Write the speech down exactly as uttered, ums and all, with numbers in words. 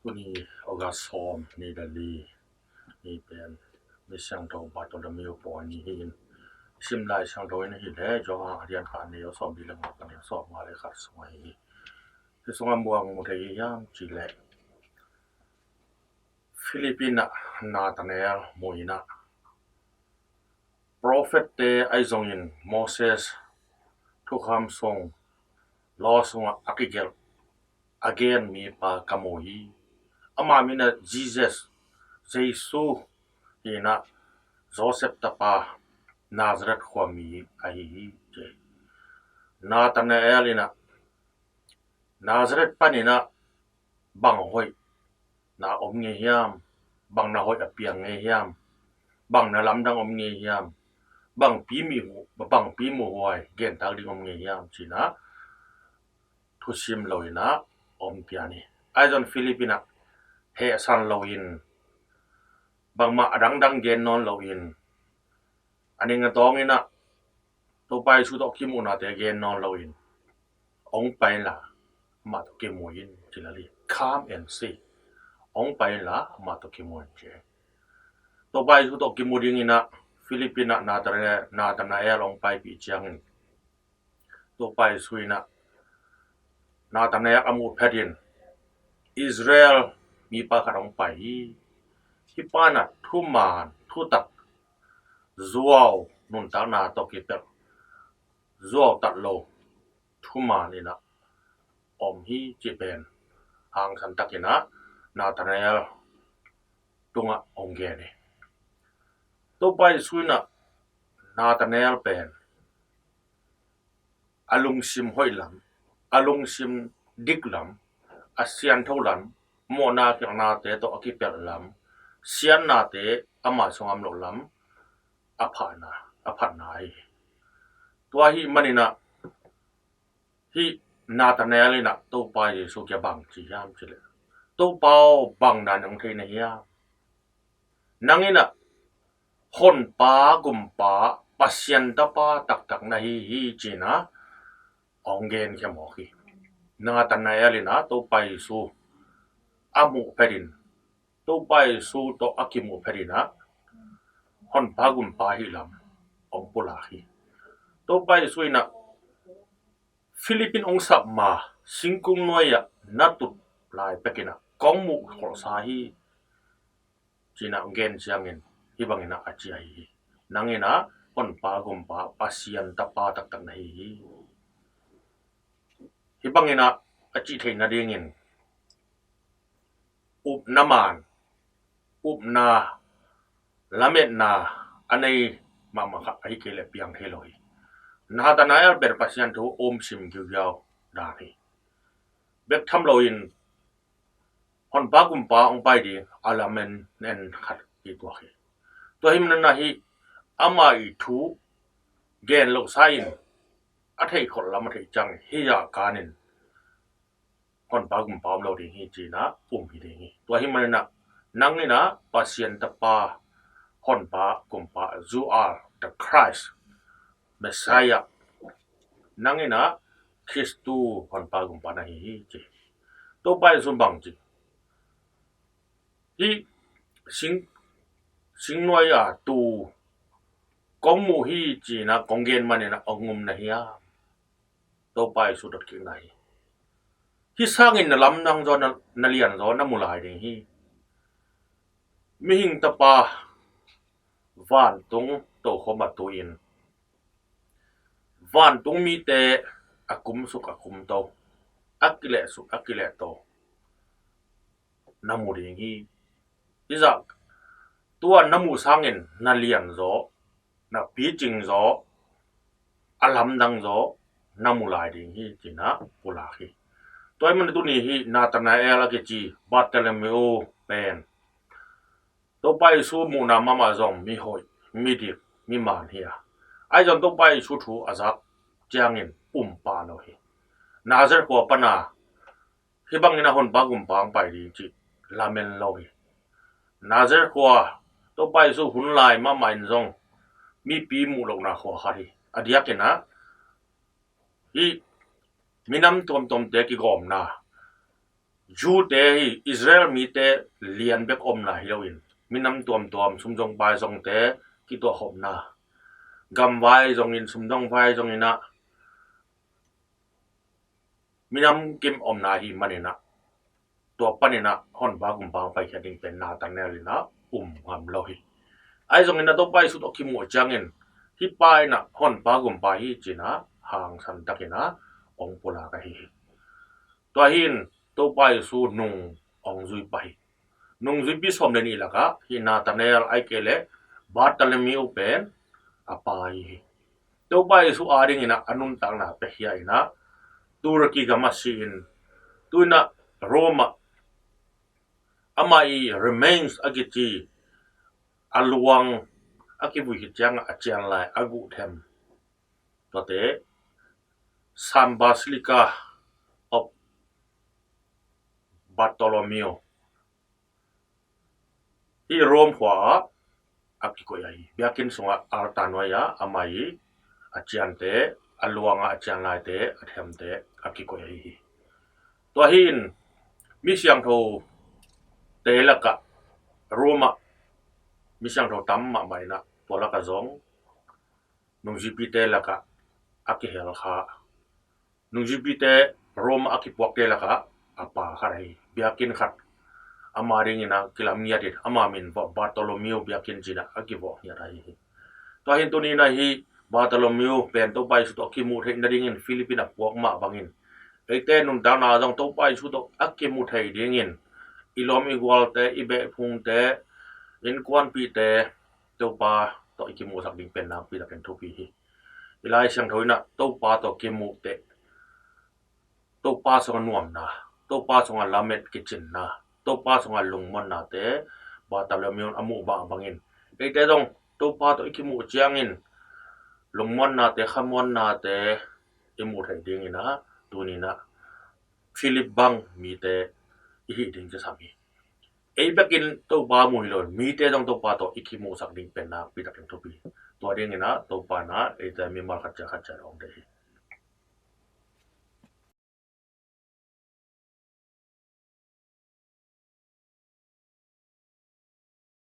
Tuni August sawm ni le li ni pen mi siangtho Bartholomew Paul ni hi-in, sim Lai Siangtho in ahih leh Johan a lian khat, a neu sawmli le nga pan a neu sawmnga le khat sung ahi hi. Hih sungah bang mu thei hiam cih leh, Philip in ah Nathanael mu in ah, profet-te ahi zongin Moses thukham sung, law sungah a kigelh, a gen mipa ka mu hi. Ama min ah Jesus, Jesu hi in ah, Joseph tapa, Nazareth khuami ahi hi, ci hi. Nathanael in ah, Nazareth panin ah bang hoih na om ngei hiam? Bang na hoih a piang ngei hiam? Bang na lamdang om ngei hiam? Bangpi mi hu-, bangpi muhuai gentak ding om ngei hiam, ci in ah thusim lo in ah om pian hi. Ahi zong Philip in ah hehsan lo in, bangmah a dangdang gen nawn lo in, a ning a tawng in ah Topa Jesu tawh kimuhnate gen nawn lo in, "Hong pai inla amah tawh kimu in," ci lel hi. "Come and see. Hong pai inla amah tawh kimu in," ci hi. Topa Jesu tawh kimu ding in ah Philip in ah Nathanael, Nathanael hong paipih ciangin, Topa Jesu in ah Nathanael a muh phetin, "Israel mipa khat hong pai hi. Hih pa in ah thuman thutak, zuau nuntakna tawh kipelh, zuau tat lo, thuman in ah om hi," cih pen hangsan takin ah Nathanael tungah hong gen hi. Topa Jesu in ah Nathanael pen a lungsim hoih lam, a lungsim dik lam, a siantho lam, mawhna khialhnate tawh a kipelh lam, siatnate ama sungah om loh lam, a phatna, a phatna hi. Tua ahih manin ah hih Nathanael in ah Topa Jesu kiang bang ci hiam cih leh, "Topa aw, bang dan hong thei na hiam? Nang in ah Honpa, Gumpa, Pasian Tapa taktak na hi hi," ci in ah hong genkhia mawk hi. Nathanael in ah Topa Jesu a muh phetin, Topa Jesu tawh a kimuh phetin ah Honpa, Gumpa ahih lam hong pulak hi. Topa Jesu in ah Philip in hong sap ma singkung nuai-ah na tut lai pekin ah kong muh kholhsa hi, ci in ah hong gen ciangin, hih bangin ah a ci ahi hi. "Nang in ah Honpa, Gumpa, Pasian Tapa taktak na hi hi." Hih bangin ah a cih theih nadingin, upna man, upna, lametna a nei mahmah khat ahih kei leh piang thei lo hi. Nathanael pen Pasian thu um sim giugiau dan hi. Bek tham loin Honpa, Gumpa hong pai ding a lamen en khat hi tuak hi. Tua ahih manin ah hih ama ii thu gen lohsa in a theih kholh lam a theih ciangin hih zah kanin Honpa, Gumpa om lo ding hi, ci in ah um hi ding hi. Tua ahih manin ah, "Nang in ah Pasian Tapa, Honpa, Gumpa, you are the Christ, Messiah. Nang in ah Khristu, Honpa, Gumpa na hi hi," ci. Topa Jesu in bang ci? "Hih sing, singnuai-a tu kong muh hi, ci in ah kong gen manin ah hong um na hiam?" Topa Jesu dot kikna hi. "Hih sangin na lamdang zaw, na, na lian zaw na mu lai ding hi. Mihing Tapa vantung tokhom ah tu-in vantung mite a kumsuk a kumto, a kilehsuk a kilehto na mu ding hi. Hih zah, tua na muh sangin na lian zaw, na picing zaw, a lamdang zaw na mu lai ding hi," ci in ah pulak hi. Tua ahih manin tuni hih Nathanael a kici Bartholomew pen Topa Jesu muhna mahmah zong mihoih, midik, miman hi a, ahi zong Topa Jesu thu a zak ciangin um pah lo hi. Nazareth khua pan a hih bangin ah Honpa, Gumpa hong pai ding cih lamen lo hi. Nazareth khua, Topa Jesu hun lai mahmah in zong mipi muh lohna khua khat hi. A diakin ah hih minam tuamtuamte kigawmna, Jew-te hi, Israel mite lian bek omna hi loin, minam tuamtuam, sumzong paizongte kituahkhopna, gamvai zongin, sumzong vai zonginah, minam kim omna hi maninah, tua paninah Honpa Gumpa hong paikhia ding pen Nathanael inah um ngam lo hi. Ahi zongin a Topa Jesu tawh kimuh ciangin, hih pa inah Honpa Gumpa hi cinah hangsan takinah hong pulak ahi hi. Tua hi in Topa Jesu nung hong zui pah hi. Nungzuipi sawm le nih lakah hih Nathanael, ahih kei leh Bartholomew pen a pa hi hi. Topa Jesu adinginah a nuntakna piakhia inah Turkey gam a si in, tu inah Rome ah ama i remains a kici a luang a kivui khit ciangah a cianlai a guhthem, tuate San Basilica of Bartholomew, hih Rome khua ah a kikoih ahi. Biakinn sungah altar nuai-ah ama i a ciante, a luangah a cianlaite, a themte a kikoih ahi hi. Tua hi in mi siangthote lakah, Rome ah mi siangtho tam mahmah inah, tua lakah zong nungzuipite lakah a kihel kha, nungzuipite Rome a kipuakte lakah a pa khat ahi. Biakinn khat ama dinginah kilam ngiat in, ama min Bartholomew biakinn cinah a kivawh ngiat ahi hi. Tua hi in tuni inah hih Bartholomew pen Topa Jesu tawh kimuh theih nadingin Philip in a puak mah bangin, eite nuntakna zong Topa Jesu tawh a kimuh thei dingin i lawm i gualte, i behphungte, innkuanpihte Topa tawh i kimuhsak ding pen nakpi takin thupi hi. I Lai Siangtho inah Topa tawh kimuh teh, Topa sungah nuamna, Topa sungah lamet kicinna, Topa sungah lungmuannate Bartholomew a muh bang bangin, eite zong Topa tawh i kimuh ciangin lungmuannate, khamuannate i muh theih dinginah tuninah Philip bang mite i hih ding kisam hi. Ei bekin Topa mu hi lo, mite zong Topa tawh i kimuhsak ding pen nakpi takin thupi hi. Tua dinginah Topa inah eite mimal khat ciat khat ciat hong deih hi.